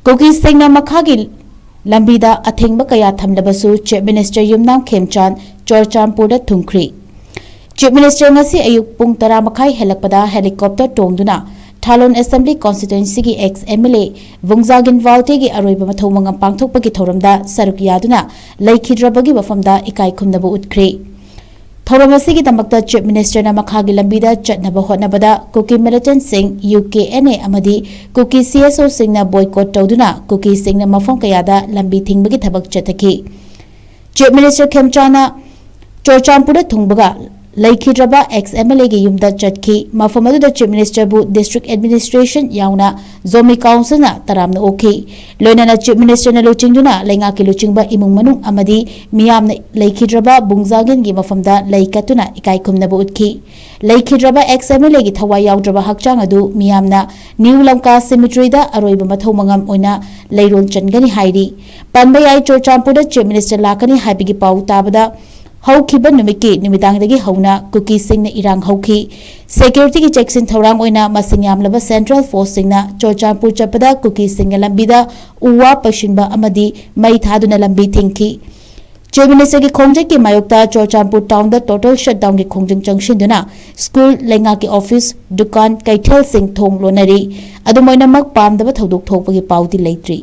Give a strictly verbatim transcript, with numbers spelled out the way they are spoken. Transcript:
ꯀꯨꯀꯤꯁꯤꯡꯅ ꯃꯈꯥꯒꯤ ꯂꯝꯕꯤꯗ ꯑꯊꯤꯡꯕ ꯀꯌꯥ ꯊꯝꯂꯕꯁꯨ Chief Minister ꯌꯨꯝꯅꯥꯝ ꯈꯦꯝꯆꯥꯟ ꯆꯨꯔꯆꯥꯟꯄꯨꯔꯗ ꯊꯨꯡꯈ꯭ꯔꯤ꯫ Chief Minister ꯉꯁꯤ ꯑꯌꯨꯛ ꯄꯨꯡ ꯇꯔꯥ ꯃꯈꯥꯏ ꯍꯦꯜꯂꯛꯄꯗ helicopter ꯇꯣꯡꯗꯨꯅ ꯊꯥꯂꯣꯟ Assembly Constituencyꯒꯤ ex MLA ꯕꯨꯡꯖꯥꯒꯤꯟ ꯋꯥꯜꯇꯦꯒꯤ ꯑꯔꯣꯏꯕ ꯃꯊꯧ ꯃꯉꯝ ꯄꯥꯡꯊꯣꯛꯄꯒꯤ ꯊꯧꯔꯝꯗ ꯁꯔꯨꯛ ꯌꯥꯗꯨꯅ ꯂꯩꯈꯤꯗ꯭ꯔꯕꯒꯤ ꯋꯥꯐꯝꯗ ꯏꯀꯥꯏ ꯈꯨꯝꯅꯕ ꯎꯠꯈ꯭ꯔꯤ꯫ ꯊꯧꯔꯝ ꯑꯁꯤꯒꯤꯗꯃꯛꯇ Chief Ministerꯅ ꯃꯈꯥꯒꯤ ꯂꯝꯕꯤꯗ ꯆꯠꯅꯕ ꯍꯣꯠꯅꯕꯗ ꯀꯨꯀꯤ militantꯁꯤꯡ, UKNA ꯑꯃꯗꯤ ꯀꯨꯀꯤ CSOꯁꯤꯡꯅ boycott ꯇꯧꯗꯨꯅ ꯀꯨꯀꯤꯁꯤꯡꯅ ꯃꯐꯝ ꯀꯌꯥꯗ ꯂꯝꯕꯤ ꯊꯤꯡꯕꯒꯤ ꯊꯕꯛ ꯆꯠꯊꯈꯤ꯫ Chief Minister ꯈꯦꯝꯆꯥꯟꯅ ꯆꯨꯔꯆꯥꯟꯄꯨꯔꯗ ꯊꯨꯡꯕꯒ ꯂꯩꯈꯤꯗ꯭ꯔꯕ ex MLAꯒꯤ ꯌꯨꯝꯗ ꯆꯠꯈꯤ꯫ ꯃꯐꯝ ꯑꯗꯨꯗ Chief Ministerꯕꯨ District Administration ꯌꯥꯎꯅ ꯖꯣꯃꯤ Councilꯅ ꯇꯔꯥꯝꯅ ꯑꯣꯛꯈꯤ꯫ ꯂꯣꯏꯅꯅ Chief Ministerꯅ ꯂꯨꯆꯤꯡꯗꯨꯅ ꯂꯩꯉꯥꯛꯀꯤ ꯂꯨꯆꯤꯡꯕ, ꯏꯃꯨꯡ ꯃꯅꯨꯡ ꯑꯃꯗꯤ ꯃꯤꯌꯥꯝꯅ ꯂꯩꯈꯤꯗ꯭ꯔꯕ ꯕꯨꯡꯖꯥꯒꯤꯟꯒꯤ ꯃꯐꯝꯗ ꯂꯩ ꯀꯠꯇꯨꯅ ꯏꯀꯥꯏ ꯈꯨꯝꯅꯕ ꯎꯠꯈꯤ꯫ ꯂꯩꯈꯤꯗ꯭ꯔꯕ ex MLAꯒꯤ ꯊꯋꯥꯏ ꯌꯥꯎꯗ꯭ꯔꯕ ꯍꯛꯆꯥꯡ ꯑꯗꯨ ꯃꯤꯌꯥꯝꯅ New Lamka Cemeteryꯗ ꯑꯔꯣꯏꯕ ꯃꯊꯧ ꯃꯉꯝ ꯑꯣꯏꯅ ꯂꯩꯔꯣꯟ ꯆꯟꯒꯅꯤ ꯍꯥꯏꯔꯤ꯫ ꯄꯟꯕ ꯌꯥꯏ, ꯆꯨꯔꯆꯥꯟꯄꯨꯔꯗ Chief Minister ꯂꯥꯛꯀꯅꯤ ꯍꯥꯏꯕꯒꯤ ꯄꯥꯎ ꯇꯥꯕꯗ ꯍꯧꯈꯤꯕ ꯅꯨꯃꯤꯠꯀꯤ ꯅꯨꯃꯤꯗꯥꯡꯗꯒꯤ ꯍꯧꯅ ꯀꯨꯀꯤꯁꯤꯡꯅ ꯏꯔꯥꯡ ꯍꯧꯈꯤ꯫ Securityꯒꯤ ꯆꯦꯛꯁꯤꯟ ꯊꯧꯔꯥꯡ ꯑꯣꯏꯅ ꯃꯁꯤꯡ ꯌꯥꯝꯂꯕ Central Forceꯁꯤꯡꯅ ꯆꯨꯔꯆꯥꯟꯄꯨꯔ ꯆꯠꯄꯗ ꯀꯨꯀꯤꯁꯤꯡꯅ ꯂꯝꯕꯤꯗ ꯎ ꯋꯥ ꯄꯩꯁꯤꯟꯕ ꯑꯃꯗꯤ ꯃꯩ ꯊꯥꯗꯨꯅ ꯂꯝꯕꯤ ꯊꯤꯡꯈꯤ꯫ Chief Ministerꯒꯤ ꯈꯣꯡꯖꯪꯒꯤ ꯃꯥꯌꯣꯛꯇ ꯆꯨꯔꯆꯥꯟꯄꯨꯔ townꯗ total shutdownꯒꯤ ꯈꯣꯡꯖꯪ ꯆꯪꯁꯤꯟꯗꯨꯅ school, ꯂꯩꯉꯥꯛꯀꯤ office, ꯗꯨꯀꯥꯟ, ꯀꯩꯊꯦꯜꯁꯤꯡ ꯊꯣꯡ ꯂꯣꯟꯅꯔꯤ꯫ ꯑꯗꯨꯝ ꯑꯣꯏꯅꯃꯛ, ꯄꯥꯝꯗꯕ ꯊꯧꯗꯣꯛ ꯊꯣꯛꯄꯒꯤ ꯄꯥꯎꯗꯤ ꯂꯩꯇ꯭ꯔꯤ꯫